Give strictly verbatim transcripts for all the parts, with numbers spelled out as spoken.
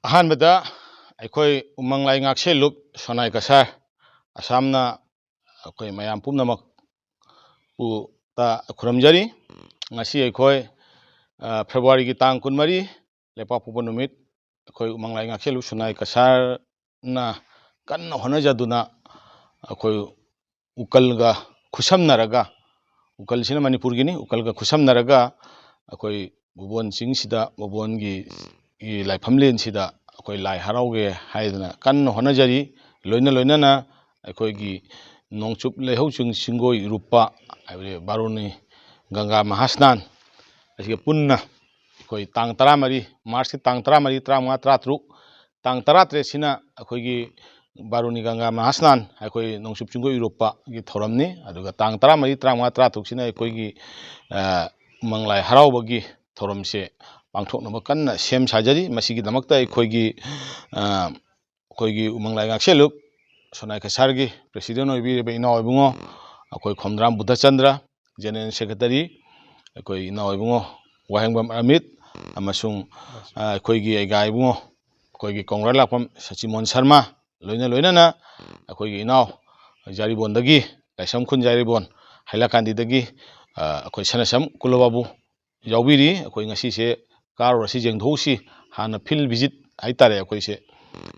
ꯑꯍꯥꯟꯕꯗ ꯑꯩꯈꯣꯏ ꯎꯃꯪ ꯂꯥꯏ ꯉꯥꯛꯁꯦꯜꯂꯨꯞ ꯁꯣꯅꯥꯏ ꯀꯁꯥꯔ ꯑꯁꯥꯝꯅ ꯑꯩꯈꯣꯏ ꯃꯌꯥꯝ ꯄꯨꯝꯅꯃꯛꯄꯨ ꯇ ꯈꯨꯔꯨꯝꯖꯔꯤ꯫ ꯉꯁꯤ ꯑꯩꯈꯣꯏ, ꯑ, ꯐꯦꯕ꯭ꯔꯨꯋꯥꯔꯤꯒꯤ ꯇꯥꯡ ꯀꯨꯟꯃꯔꯤ, ꯂꯩꯄꯥꯛꯄꯣꯛꯄ ꯅꯨꯃꯤꯠ, ꯑꯩꯈꯣꯏ ꯎꯃꯪ ꯂꯥꯏ ꯉꯥꯛꯁꯦꯜꯂꯨꯞ ꯁꯣꯅꯥꯏ ꯀꯁꯥꯔꯅ ꯀꯟꯅ ꯍꯣꯠꯅꯖꯗꯨꯅ ꯑꯩꯈꯣꯏ ꯎꯀꯜꯒ ꯈꯨꯠꯁꯝꯅꯔꯒ, ꯎꯀꯜꯁꯤꯅ ꯃꯅꯤꯄꯨꯔꯒꯤꯅꯤ, ꯎꯀꯜꯒ ꯈꯨꯠꯁꯝꯅꯔꯒ ꯑꯩꯈꯣꯏ ꯚꯨꯕꯣꯟ ꯆꯤꯡꯁꯤꯗ, ꯚꯨꯕꯣꯟꯒꯤ ꯒꯤ ꯂꯥꯏꯐꯝꯂꯦꯟꯁꯤꯗ ꯑꯩꯈꯣꯏ ꯂꯥꯏ ꯍꯔꯥꯎꯒꯦ ꯍꯥꯏꯗꯅ ꯀꯟꯅ ꯍꯣꯠꯅꯖꯔꯤ꯫ ꯂꯣꯏꯅ ꯂꯣꯏꯅꯅ ꯑꯩꯈꯣꯏꯒꯤ ꯅꯣꯡꯆꯨꯞ ꯂꯩꯍꯧ ꯆꯤꯡ ꯆꯤꯡꯒꯣꯏ ꯏꯔꯨꯞꯄ, ꯍꯥꯏꯕꯗꯤ ꯕꯥꯔꯨꯅꯤ ꯒꯪꯒꯥ ꯃꯍꯥꯁꯅꯥꯟ ꯑꯁꯤꯒ ꯄꯨꯟꯅ ꯑꯩꯈꯣꯏ ꯇꯥꯡ ꯇꯔꯥꯃꯔꯤ, ꯃꯥꯔꯁꯀꯤ ꯇꯥꯡ ꯇꯔꯥꯃꯔꯤ, ꯇꯔꯥꯃꯉꯥ, ꯇꯔꯥꯇꯔꯨꯛ, ꯇꯥꯡ ꯇꯔꯥꯇꯔꯦꯠꯁꯤꯅ ꯑꯩꯈꯣꯏꯒꯤ ꯕꯥꯔꯨꯅꯤ ꯒꯪꯒꯥ ꯃꯍꯥꯁꯅꯥꯟ, ꯑꯩꯈꯣꯏ ꯅꯣꯡꯆꯨꯞ ꯆꯤꯡꯒꯣꯏ ꯏꯔꯨꯞꯄꯒꯤ ꯊꯧꯔꯝꯅꯤ꯫ ꯑꯗꯨꯒ ꯇꯥꯡ ꯇꯔꯥꯃꯔꯤ, ꯇꯔꯥꯃꯉꯥ, ꯇꯔꯥꯇꯔꯨꯛꯁꯤꯅ ꯑꯩꯈꯣꯏꯒꯤ, ꯑ, ꯎꯃꯪ ꯂꯥꯏ ꯍꯔꯥꯎꯕꯒꯤ ꯊꯧꯔꯝꯁꯦ ꯄꯥꯡꯊꯣꯛꯅꯕ ꯀꯟꯅ ꯁꯦꯝ ꯁꯥꯖꯔꯤ꯫ ꯃꯁꯤꯒꯤꯗꯃꯛꯇ ꯑꯩꯈꯣꯏꯒꯤ, ꯑ, ꯑꯩꯈꯣꯏꯒꯤ ꯎꯃꯪ ꯂꯥꯏ ꯉꯥꯛꯁꯦꯜꯂꯨꯞ ꯁꯣꯅꯥꯏ ꯀꯁꯥꯔꯒꯤ ꯄ꯭ꯔꯦꯁꯤꯗꯦꯟ ꯑꯣꯏꯕꯤꯔꯤꯕ ꯏꯅꯥꯎ ꯏꯕꯨꯡꯉꯣ, ꯑꯩꯈꯣꯏ ꯈꯣꯝꯗ꯭ꯔꯥꯝ ꯕꯨꯙꯆꯟꯗ꯭ꯔ, ꯖꯦꯅꯦꯔꯦꯜ ꯁꯦꯀ꯭ꯔꯦꯇꯔꯤ, ꯑꯩꯈꯣꯏ ꯏꯅꯥꯎ ꯏꯕꯨꯡꯉꯣ ꯋꯥꯍꯦꯡꯕꯝ ꯑꯃꯤꯠ, ꯑꯃꯁꯨꯡ, ꯑ, ꯑꯩꯈꯣꯏꯒꯤ ꯑꯩꯒꯥ ꯏꯕꯨꯡꯉꯣ, ꯑꯩꯈꯣꯏꯒꯤ ꯀꯣꯡꯒ꯭ꯔꯥ ꯂꯥꯛꯄꯝ ꯁꯆꯤꯃꯣꯍꯟ ꯁꯔꯃ, ꯂꯣꯏꯅ ꯂꯣꯏꯅꯅ ꯑꯩꯈꯣꯏꯒꯤ ꯏꯅꯥꯎ ꯖꯥꯔꯤꯕꯣꯟꯗꯒꯤ, ꯂꯥꯏꯁ꯭ꯔꯝ ꯈꯨꯟ ꯖꯥꯔꯤꯕꯣꯟ, ꯍꯥꯏꯂꯥꯀꯥꯟꯗꯤꯗꯒꯤ, ꯑ, ꯑꯩꯈꯣꯏ ꯁꯅꯁꯝ ꯀꯨꯂꯕꯥꯕꯨ ꯌꯥꯎꯕꯤꯔꯤ꯫ ꯑꯩꯈꯣꯏ ꯉꯁꯤꯁꯦ ꯀꯥꯔꯨꯔꯁꯤ, ꯌꯦꯡꯊꯣꯛꯎꯁꯤ, ꯍꯥꯟꯅ field visit ꯍꯥꯏꯇꯥꯔꯦ, ꯑꯩꯈꯣꯏꯁꯦ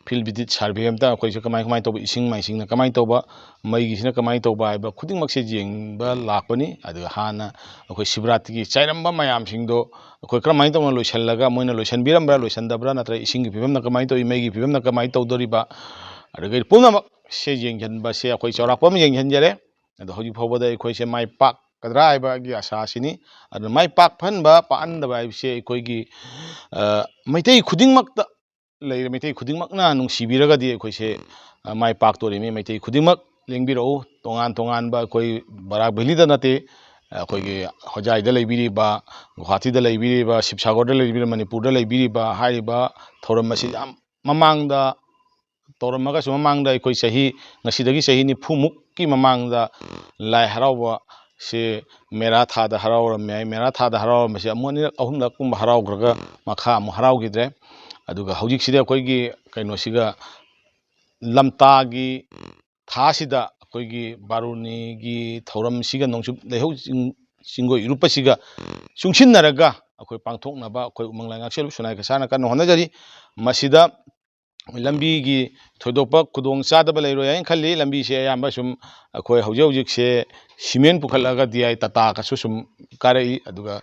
field visit survey ꯑꯝꯇ, ꯑꯩꯈꯣꯏꯁꯦ ꯀꯃꯥꯏ ꯀꯃꯥꯏꯅ ꯇꯧꯕ, ꯏꯁꯤꯡ ꯃꯥꯏꯁꯤꯡꯅ ꯀꯃꯥꯏꯅ ꯇꯧꯕ, ꯃꯩꯒꯤꯁꯤꯅ ꯀꯃꯥꯏꯅ ꯇꯧꯕ ꯍꯥꯏꯕ ꯈꯨꯗꯤꯡꯃꯛꯁꯦ ꯌꯦꯡꯕ ꯂꯥꯛꯄꯅꯤ꯫ ꯑꯗꯨꯒ ꯍꯥꯟꯅ ꯑꯩꯈꯣꯏ ꯁꯤꯕꯔꯥꯇ꯭ꯔꯤꯒꯤ ꯆꯥꯏꯔꯝꯕ ꯃꯌꯥꯝꯁꯤꯡꯗꯣ ꯑꯩꯈꯣꯏ ꯀꯔꯝꯍꯥꯏꯅ ꯇꯧꯅ ꯂꯣꯏꯁꯤꯜꯂꯒ, ꯃꯣꯏꯅ ꯂꯣꯏꯁꯤꯟꯕꯤꯔꯝꯕ꯭ꯔꯥ, ꯂꯣꯏꯁꯤꯟꯗꯕ꯭ꯔꯥ, ꯅꯠꯇ꯭ꯔꯒ ꯏꯁꯤꯡꯒꯤ ꯐꯤꯕꯝꯅ ꯀꯃꯥꯏꯅ ꯇꯧꯏ, ꯃꯩꯒꯤ ꯐꯤꯕꯝꯅ ꯀꯃꯥꯏꯅ ꯇꯧꯗꯣꯔꯤꯕ, ꯑꯗꯨꯗꯒꯤ ꯄꯨꯝꯅꯃꯛꯁꯦ ꯌꯦꯡꯁꯤꯟꯕꯁꯦ ꯑꯩꯈꯣꯏ ꯆꯥꯎꯔꯥꯛꯄ ꯑꯃ ꯌꯦꯡꯁꯤꯟꯖꯔꯦ꯫ ꯑꯗꯣ ꯍꯧꯖꯤꯛ ꯐꯥꯎꯕꯗ ꯑꯩꯈꯣꯏꯁꯦ ꯃꯥꯏ ꯄꯥꯛꯀꯗ꯭ꯔꯥ ꯍꯥꯏꯕꯒꯤ ꯑꯥꯁꯥꯁꯤꯅꯤ꯫ ꯑꯗꯨꯅ ꯃꯥꯏ ꯄꯥꯛꯍꯟꯕ, ꯄꯥꯛꯍꯟꯗꯕ ꯍꯥꯏꯕꯁꯦ ꯑꯩꯈꯣꯏꯒꯤ, ꯑ, ꯃꯩꯇꯩ ꯈꯨꯗꯤꯡꯃꯛꯇ ꯂꯩꯔꯦ꯫ ꯃꯩꯇꯩ ꯈꯨꯗꯤꯡꯃꯛꯅ ꯅꯨꯡꯁꯤꯕꯤꯔꯒꯗꯤ ꯑꯩꯈꯣꯏꯁꯦ, ꯑ, ꯃꯥꯏ ꯄꯥꯛꯇꯣꯔꯤꯃꯤ꯫ ꯃꯩꯇꯩ ꯈꯨꯗꯤꯡꯃꯛ ꯂꯦꯡꯕꯤꯔꯛꯎ꯫ ꯇꯣꯉꯥꯟ ꯇꯣꯉꯥꯟꯕ ꯑꯩꯈꯣꯏ ꯕꯔꯥꯛ ꯚꯦꯂꯤꯗ ꯅꯠꯇꯦ, ꯑꯩꯈꯣꯏꯒꯤ ꯍꯣꯖꯥꯏꯗ ꯂꯩꯕꯤꯔꯤꯕ, ꯒꯨꯋꯥꯍꯥꯇꯤꯗ ꯂꯩꯕꯤꯔꯤꯕ, ꯁꯤꯕꯁꯥꯒꯔꯗ ꯂꯩꯕꯤꯔꯤꯕ, ꯃꯅꯤꯄꯨꯔꯗ ꯂꯩꯕꯤꯔꯤꯕ, ꯍꯥꯏꯔꯤꯕ ꯊꯧꯔꯝ ꯑꯁꯤ ꯌꯥꯝ ꯃꯃꯥꯡꯗ ꯇꯧꯔꯝꯃꯒꯁꯨ, ꯃꯃꯥꯡꯗ ꯑꯩꯈꯣꯏ ꯆꯍꯤ, ꯉꯁꯤꯗꯒꯤ ꯆꯍꯤ ꯅꯤꯐꯨꯃꯨꯛꯀꯤ ꯃꯃꯥꯡꯗ ꯂꯥꯏ ꯍꯔꯥꯎꯕ ꯁꯦ ꯃꯦꯔꯥ ꯊꯥꯗ ꯍꯔꯥꯎꯔꯝꯃꯦ꯫ ꯃꯦꯔꯥ ꯊꯥꯗ ꯍꯔꯥꯎꯔꯝꯕꯁꯦ ꯑꯃꯨꯛ ꯑꯅꯤꯔꯛ ꯑꯍꯨꯝꯂꯛ ꯀꯨꯝꯕ ꯍꯔꯥꯎꯈ꯭ꯔꯒ ꯃꯈꯥ ꯑꯃꯨꯛ ꯍꯔꯥꯎꯈꯤꯗ꯭ꯔꯦ꯫ ꯑꯗꯨꯒ ꯍꯧꯖꯤꯛꯁꯤꯗꯤ ꯑꯩꯈꯣꯏꯒꯤ ꯀꯩꯅꯣꯁꯤꯒ, ꯂꯝꯇꯥꯒꯤ ꯊꯥꯁꯤꯗ ꯑꯩꯈꯣꯏꯒꯤ ꯕꯥꯔꯨꯅꯤꯒꯤ ꯊꯧꯔꯝꯁꯤꯒ, ꯅꯣꯡꯆꯨꯞ ꯂꯩꯍꯧ ꯆꯤꯡ-, ꯆꯤꯡꯒꯣꯏ ꯏꯔꯨꯞꯄꯁꯤꯒ ꯆꯨꯡꯁꯤꯟꯅꯔꯒ ꯑꯩꯈꯣꯏ ꯄꯥꯡꯊꯣꯛꯅꯕ ꯑꯩꯈꯣꯏ ꯎꯃꯪ ꯂꯥꯏꯉꯥꯛꯁꯦꯜ ꯁꯣꯅꯥꯏ ꯀꯁꯥꯔꯅ ꯀꯟꯅ ꯍꯣꯠꯅꯖꯔꯤ꯫ ꯃꯁꯤꯗ ꯂꯝꯕꯤꯒꯤ ꯊꯣꯏꯗꯣꯛꯄ ꯈꯨꯗꯣꯡ ꯆꯥꯗꯕ ꯂꯩꯔꯣꯏ ꯍꯥꯏꯅ ꯈꯜꯂꯤ꯫ ꯂꯝꯕꯤꯁꯦ ꯑꯌꯥꯝꯕ ꯁꯨꯝ ꯑꯩꯈꯣꯏ ꯍꯧꯖꯤꯛ ꯍꯧꯖꯤꯛꯁꯦ ꯁꯤꯃꯦꯟ ꯄꯨꯈꯠꯂꯒ ꯗꯤ ꯑꯥꯏ ꯇꯥꯇꯥꯒꯁꯨ ꯁꯨꯝ ꯀꯥꯔꯛꯏ꯫ ꯑꯗꯨꯒ,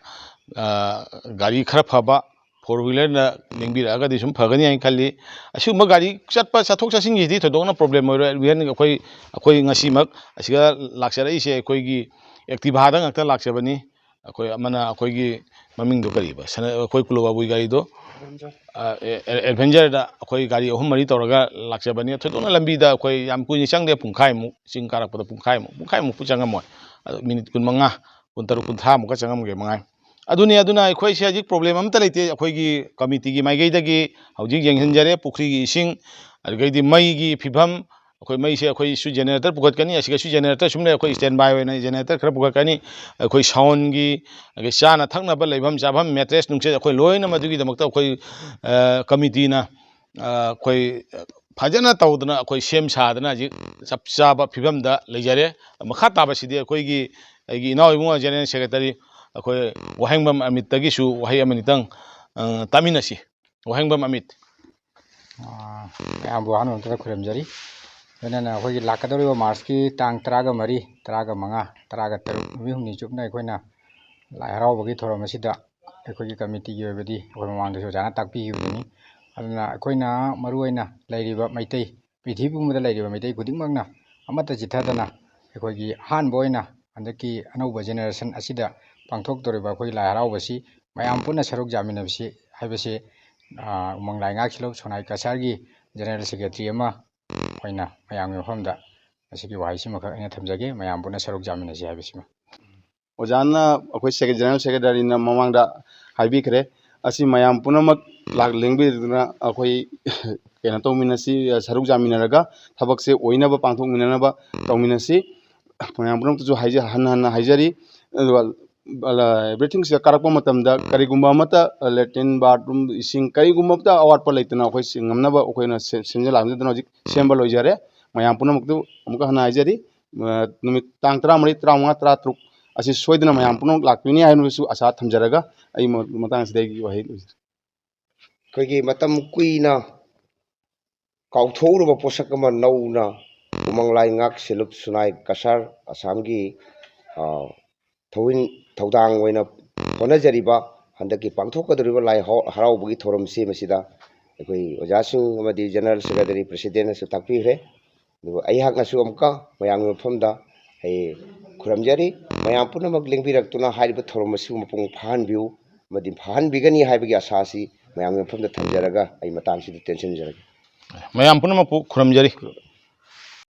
ꯑ, ꯒꯥꯔꯤ ꯈꯔ ꯐꯕ ꯐꯣꯔ ꯋꯤꯂꯔꯅ ꯂꯦꯡꯕꯤꯔꯛꯑꯒꯗꯤ ꯁꯨꯝ ꯐꯒꯅꯤ ꯍꯥꯏꯅ ꯈꯜꯂꯤ꯫ ꯑꯁꯤꯒꯨꯝꯕ ꯒꯥꯔꯤ ꯆꯠꯄ, ꯆꯠꯊꯣꯛ ꯆꯠꯁꯤꯟꯒꯤꯗꯤ ꯊꯣꯏꯗꯣꯛꯅ ꯄ꯭ꯔꯣꯕ꯭ꯂꯦꯝ ꯑꯣꯏꯔꯣꯏ꯫ ꯏꯚꯟ ꯑꯩꯈꯣꯏ, ꯑꯩꯈꯣꯏ ꯉꯁꯤꯃꯛ ꯑꯁꯤꯗ ꯂꯥꯛꯆꯔꯛꯏꯁꯦ ꯑꯩꯈꯣꯏꯒꯤ ꯑꯦꯛꯇꯤꯚꯥꯗ ꯉꯥꯛꯇ ꯂꯥꯛꯆꯕꯅꯤ꯫ ꯑꯩꯈꯣꯏ ꯑꯃꯅ ꯑꯩꯈꯣꯏꯒꯤ ꯃꯃꯤꯡꯗꯣ ꯀꯔꯤꯕ? ꯁꯅ-, ꯑꯩꯈꯣꯏ ꯀꯨꯂꯣꯕꯥꯕꯨꯒꯤ ꯒꯥꯔꯤꯗꯣ, ꯑ, ꯑꯦ-, ꯑꯦ-, ꯑꯦꯗꯚꯦꯟꯆꯔꯗ ꯑꯩꯈꯣꯏ ꯒꯥꯔꯤ ꯑꯍꯨꯝ ꯃꯔꯤ ꯇꯧꯔꯒ ꯂꯥꯛꯆꯕꯅꯤ꯫ ꯊꯣꯏꯗꯣꯛꯅ ꯂꯝꯕꯤꯗ ꯑꯩꯈꯣꯏ ꯌꯥꯝ ꯀꯨꯏꯅ ꯆꯪꯗꯦ, ꯄꯨꯡꯈꯥꯏꯃꯨꯛ, ꯆꯤꯡ ꯀꯥꯔꯛꯄꯗ ꯄꯨꯡꯈꯥꯏꯃꯨꯛ, ꯄꯨꯡꯈꯥꯏꯃꯨꯛꯄꯨ ꯆꯪꯉꯝꯃꯣꯏ꯫ ꯑꯗꯣ ꯃꯤꯅꯤꯠ ꯀꯨꯟꯃꯉꯥ, ꯀꯨꯟꯇꯔꯨꯛ, ꯀꯨꯟꯊ꯭ꯔꯥꯃꯨꯛꯀ ꯆꯪꯉꯝꯒꯦ ꯃꯉꯥꯏ꯫ ꯑꯗꯨꯅꯤ, ꯑꯗꯨꯅ ꯑꯩꯈꯣꯏꯁꯦ ꯍꯧꯖꯤꯛ ꯄ꯭ꯔꯣꯕ꯭ꯂꯦꯝ ꯑꯃꯠꯇ ꯂꯩꯇꯦ꯫ ꯑꯩꯈꯣꯏꯒꯤ ꯀꯃꯤꯇꯤꯒꯤ ꯃꯥꯏꯀꯩꯗꯒꯤ ꯍꯧꯖꯤꯛ ꯌꯦꯡꯁꯤꯟꯖꯔꯦ, ꯄꯨꯈ꯭ꯔꯤꯒꯤ ꯏꯁꯤꯡ, ꯑꯗꯨꯗꯒꯤꯗꯤ ꯃꯩꯒꯤ ꯐꯤꯕꯝ, ꯑꯩꯈꯣꯏ ꯃꯩꯁꯦ ꯑꯩꯈꯣꯏꯁꯨ ꯖꯦꯅꯦꯔꯦꯇꯔ ꯄꯨꯈꯠꯀꯅꯤ, ꯑꯁꯤꯒꯁꯨ ꯖꯦꯅꯦꯔꯦꯇꯔ ꯁꯨꯝ ꯂꯩ, ꯑꯩꯈꯣꯏ ꯁ꯭ꯇꯦꯟ ꯕꯥꯏ ꯑꯣꯏꯅ ꯖꯦꯅꯦꯔꯦꯇꯔ ꯈꯔ ꯄꯨꯈꯠꯀꯅꯤ, ꯑꯩꯈꯣꯏ ꯁꯥꯎꯟꯒꯤ, ꯑꯗꯒꯤ ꯆꯥꯅ ꯊꯛꯅꯕ ꯂꯩꯐꯝ ꯆꯥꯐꯝ, ꯃꯦꯇ꯭ꯔꯦꯁ ꯅꯨꯡꯆꯦꯁ ꯑꯩꯈꯣꯏ ꯂꯣꯏꯅ ꯃꯗꯨꯒꯤꯗꯃꯛꯇ ꯑꯩꯈꯣꯏ, ꯑ, ꯀꯃꯤꯇꯤꯅ, ꯑ, ꯑꯩꯈꯣꯏ ꯐꯖꯅ ꯇꯧꯗꯅ ꯑꯩꯈꯣꯏ ꯁꯦꯝ ꯁꯥꯗꯅ ꯍꯧꯖꯤꯛ ꯆꯞ ꯆꯥꯕ ꯐꯤꯕꯝꯗ ꯂꯩꯖꯔꯦ꯫ ꯃꯈꯥ ꯇꯥꯕꯁꯤꯗꯤ ꯑꯩꯈꯣꯏꯒꯤ, ꯑꯩꯒꯤ ꯏꯅꯥꯎ ꯏꯕꯨꯡꯉꯣ ꯖꯦꯅꯦꯔꯦꯜ ꯁꯦꯀ꯭ꯔꯦꯇꯔꯤ ꯑꯩꯈꯣꯏ ꯋꯥꯍꯦꯡꯕꯝ ꯑꯃꯤꯠꯇꯒꯤꯁꯨ ꯋꯥꯍꯩ ꯑꯃꯅꯤꯇꯪ, ꯑ, ꯇꯥꯃꯤꯟꯅꯁꯤ꯫ ꯋꯥꯍꯦꯡꯕꯝ ꯑꯃꯤꯠ꯫ ꯑꯥ, ꯃꯌꯥꯝꯕꯨ ꯑꯍꯥꯟꯕ ꯃꯛꯇꯗ ꯈꯨꯔꯨꯝꯖꯔꯤ꯫ ꯂꯣꯏꯅꯅ ꯑꯩꯈꯣꯏꯒꯤ ꯂꯥꯛꯀꯗꯧꯔꯤꯕ ꯃꯥꯔꯁꯀꯤ ꯇꯥꯡ ꯇꯔꯥꯒ ꯃꯔꯤ, ꯇꯔꯥꯒ ꯃꯉꯥ, ꯇꯔꯥꯒ ꯇꯔꯨꯛ, ꯅꯨꯃꯤꯠ ꯍꯨꯝꯅꯤ ꯆꯨꯞꯅ ꯑꯩꯈꯣꯏꯅ ꯂꯥꯏ ꯍꯔꯥꯎꯕꯒꯤ ꯊꯧꯔꯝ ꯑꯁꯤꯗ ꯑꯩꯈꯣꯏꯒꯤ ꯀꯃꯤꯇꯤꯒꯤ ꯑꯣꯏꯕꯗꯤ ꯑꯩꯈꯣꯏ ꯃꯃꯥꯡꯗꯁꯨ ꯑꯣꯖꯥꯅ ꯇꯥꯛꯄꯤꯈꯤꯕꯗꯨꯅꯤ꯫ ꯑꯗꯨꯅ ꯑꯩꯈꯣꯏꯅ ꯃꯔꯨꯑꯣꯏꯅ ꯂꯩꯔꯤꯕ ꯃꯩꯇꯩ, ꯄ꯭ꯔꯤꯊꯤꯕꯤ ꯄꯨꯝꯕꯗ ꯂꯩꯔꯤꯕ ꯃꯩꯇꯩ ꯈꯨꯗꯤꯡꯃꯛꯅ ꯑꯃꯠꯇ ꯆꯤꯠꯊꯗꯅ ꯑꯩꯈꯣꯏꯒꯤ ꯑꯍꯥꯟꯕ ꯑꯣꯏꯅ ꯍꯟꯗꯛꯀꯤ ꯑꯅꯧꯕ ꯖꯦꯅꯦꯔꯦꯁꯟ ꯑꯁꯤꯗ ꯄꯥꯡꯊꯣꯛꯇꯧꯔꯤꯕ ꯑꯩꯈꯣꯏꯒꯤ ꯂꯥꯏ ꯍꯔꯥꯎꯕꯁꯤ ꯃꯌꯥꯝ ꯄꯨꯟꯅ ꯁꯔꯨꯛ ꯌꯥꯃꯤꯟꯅꯕꯁꯤ ꯍꯥꯏꯕꯁꯤ, ꯑꯥ, ꯎꯃꯪ ꯂꯥꯏꯉꯥꯛ ꯁꯤꯂꯣꯞ ꯁꯣꯅꯥꯏ ꯀꯁꯥꯔꯒꯤ ꯖꯦꯅꯦꯔꯦꯜ ꯁꯦꯀ꯭ꯔꯦꯇꯔꯤ ꯑꯃ ꯑꯣꯏꯅ ꯃꯌꯥꯝꯒꯤ ꯃꯐꯝꯗ ꯉꯁꯤꯒꯤ ꯋꯥꯍꯩꯁꯤꯃꯈꯛ ꯑꯩꯅ ꯊꯝꯖꯒꯦ, ꯃꯌꯥꯝ ꯄꯨꯟꯅ ꯁꯔꯨꯛ ꯌꯥꯃꯤꯟꯅꯁꯤ ꯍꯥꯏꯕꯁꯤꯃ꯫ ꯑꯣꯖꯥꯅ ꯑꯩꯈꯣꯏ ꯁꯦꯀ꯭ꯔꯦ-, ꯖꯦꯅꯦꯔꯦꯜ ꯁꯦꯀ꯭ꯔꯦꯇꯔꯤꯅ ꯃꯃꯥꯡꯗ ꯍꯥꯏꯕꯤꯈ꯭ꯔꯦ꯫ ꯑꯁꯤ ꯃꯌꯥꯝ ꯄꯨꯝꯅꯃꯛ ꯂꯥꯛ ꯂꯦꯡꯕꯤꯗꯨꯅ ꯑꯩꯈꯣꯏ ꯀꯩꯅꯣ ꯇꯧꯃꯤꯟꯅꯁꯤ, ꯁꯔꯨꯛ ꯌꯥꯃꯤꯟꯅꯔꯒ ꯊꯕꯛꯁꯦ ꯑꯣꯏꯅꯕ ꯄꯥꯡꯊꯣꯛꯃꯤꯟꯅꯅꯕ ꯇꯧꯃꯤꯟꯅꯁꯤ꯫ ꯃꯌꯥꯝ ꯄꯨꯝꯅꯃꯛꯇꯁꯨ ꯍꯥꯏꯖ-, ꯍꯟꯅ ꯍꯟꯅ ꯍꯥꯏꯖꯔꯤ꯫ ꯑꯗꯨꯒ ꯕ꯭ꯔꯤꯊꯤꯡꯁꯤꯗ ꯀꯥꯔꯛꯄ ꯃꯇꯝꯗ ꯀꯔꯤꯒꯨꯝꯕ ꯑꯃꯠꯇ ꯂꯦꯇ꯭ꯔꯤꯟ, ꯕꯥꯠꯔꯨꯝ, ꯏꯁꯤꯡ ꯀꯔꯤꯒꯨꯝꯕ ꯑꯃꯠꯇ ꯑꯋꯥꯠꯄ ꯂꯩꯇꯅ ꯑꯩꯈꯣꯏ ꯁꯤ ꯉꯝꯅꯕ ꯑꯩꯈꯣꯏꯅ ꯁꯦ-, ꯁꯦꯝꯖꯤꯜꯂꯛꯑꯕꯅꯤ꯫ ꯑꯗꯨꯅ ꯍꯧꯖꯤꯛ ꯁꯦꯝꯕ ꯂꯣꯏꯖꯔꯦ꯫ ꯃꯌꯥꯝ ꯄꯨꯝꯅꯃꯛꯇꯨ ꯑꯃꯨꯛꯀ ꯍꯟꯅ ꯍꯥꯏꯖꯔꯤ, ꯑ, ꯅꯨꯃꯤꯠ ꯇꯥꯡ ꯇꯔꯥꯃꯔꯤ, ꯇꯔꯥꯃꯉꯥ, ꯇꯔꯥꯇꯔꯨꯛ ꯑꯁꯤ ꯁꯣꯏꯗꯅ ꯃꯌꯥꯝ ꯄꯨꯝꯅꯃꯛ ꯂꯥꯛꯄꯤꯅꯤ ꯍꯥꯏꯕꯁꯨ ꯑꯁꯥ ꯊꯝꯖꯔꯒ ꯑꯩ ꯃ-, ꯃꯇꯥꯡꯁꯤꯗ ꯑꯩꯒꯤ ꯋꯥꯍꯩ ꯂꯣꯏꯖꯔꯦ꯫ ꯑꯩꯈꯣꯏꯒꯤ ꯃꯇꯝ ꯀꯨꯏꯅ ꯀꯥꯎꯊꯣꯛꯎꯔꯕ ꯄꯣꯠꯁꯛ ꯑꯃ ꯅꯧꯅ ꯎꯃꯪ ꯂꯥꯏ ꯉꯥꯛ ꯁꯦꯜꯂꯨꯞ ꯁꯨꯅꯥꯏ ꯀꯁꯥꯔ ꯑꯁꯥꯝꯒꯤ, ꯑ, ꯊꯧꯏꯟ ꯊꯧꯗꯥꯡ ꯑꯣꯏꯅ ꯍꯣꯠꯅꯖꯔꯤꯕ ꯍꯟꯗꯛꯀꯤ ꯄꯥꯡꯊꯣꯛꯀꯗꯧꯔꯤꯕ ꯂꯥꯏ ꯍꯥꯎ-, ꯍꯔꯥꯎꯕꯒꯤ ꯊꯧꯔꯝꯁꯤ ꯃꯁꯤꯗ ꯑꯩꯈꯣꯏ ꯑꯣꯖꯥꯁꯤꯡ ꯑꯃꯗꯤ General Secretary, Presidentꯅꯁꯨ ꯇꯥꯛꯄꯤꯈ꯭ꯔꯦ꯫ ꯑꯗꯨꯒ ꯑꯩꯍꯥꯛꯅꯁꯨ ꯑꯃꯨꯛꯀ ꯃꯌꯥꯝꯒꯤ ꯃꯐꯝꯗ ꯑꯩ ꯈꯨꯔꯨꯝꯖꯔꯤ꯫ ꯃꯌꯥꯝ ꯄꯨꯝꯅꯃꯛ ꯂꯦꯡꯕꯤꯔꯛꯇꯨꯅ ꯍꯥꯏꯔꯤꯕ ꯊꯧꯔꯝ ꯑꯁꯤꯕꯨ ꯃꯄꯨꯡ ꯐꯥꯍꯟꯕꯤꯌꯨ ꯑꯃꯗꯤ ꯐꯥꯍꯟꯕꯤꯒꯅꯤ ꯍꯥꯏꯕꯒꯤ ꯑꯁꯥ ꯑꯁꯤ ꯃꯌꯥꯝꯒꯤ ꯃꯐꯝꯗ ꯊꯝꯖꯔꯒ ꯑꯩ ꯃꯇꯥꯡꯁꯤꯗ ꯇꯦꯟꯁꯤꯟꯖꯔꯒꯦ꯫ ꯃꯌꯥꯝ ꯄꯨꯝꯅꯃꯛꯄꯨ ꯈꯨꯔꯨꯝꯖꯔꯤ꯫